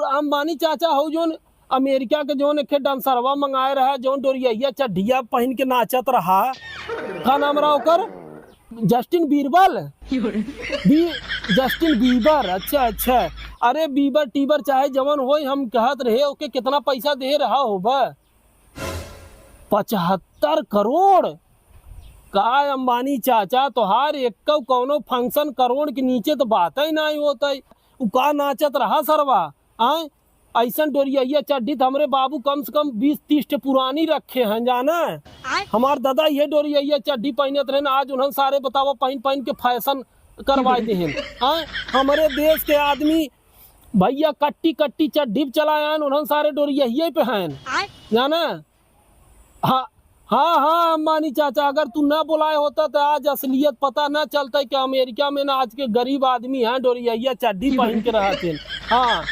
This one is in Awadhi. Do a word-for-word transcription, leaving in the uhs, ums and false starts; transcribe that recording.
अंबानी चाचा हो जौन अमेरिका के जौन एक ठे डांसरवा मंगाए रहा, जौन डोरियहिया चड्ढिया पहिन के नाचत रहा, का नाम रहा ओकर? जस्टिन बीरबल? बी-, जस्टिन बीबर, अच्छा, अच्छा। अरे बीबर टीबर चाहे जवन होई, हम कहत रहे ओके कितना पैसा दे रहा होबा? पचहत्तर करोड़? का अंबानी चाचा, तोहार एक्कौ कौनो function करोड़ के नीचे तो बात ही नाहीं होत है। उ का नाचत रहा सरवा? आय, ऐसन डोरियहिया चड्ढी तो हमरे बाबू कम से कम बीस तीस ठे पुरानी रखे हैं, जाना। आय। हमार दादा ये डोरियहिया चड्ढी पहिनत रहे ना, आज उन्हन सारे बतावा पहिन पहिन के fashion करवाए देहेन। आय, हमरे देश के आदमी भैया कट्टी कट्टी चड्ढी पे चला आयन, उन्हन सारे डोरियहिया पे हैं, आय। जाना। हाँ, हाँ, हाँ, अंबानी चाचा, अगर तू ना बोलाए होता तो आज असलियत पता ना चलता कि अमेरिका में ना आज के गरीब आदमी हैं डोरियहिया चड्ढी पहिन के रहत हैं। हाँ।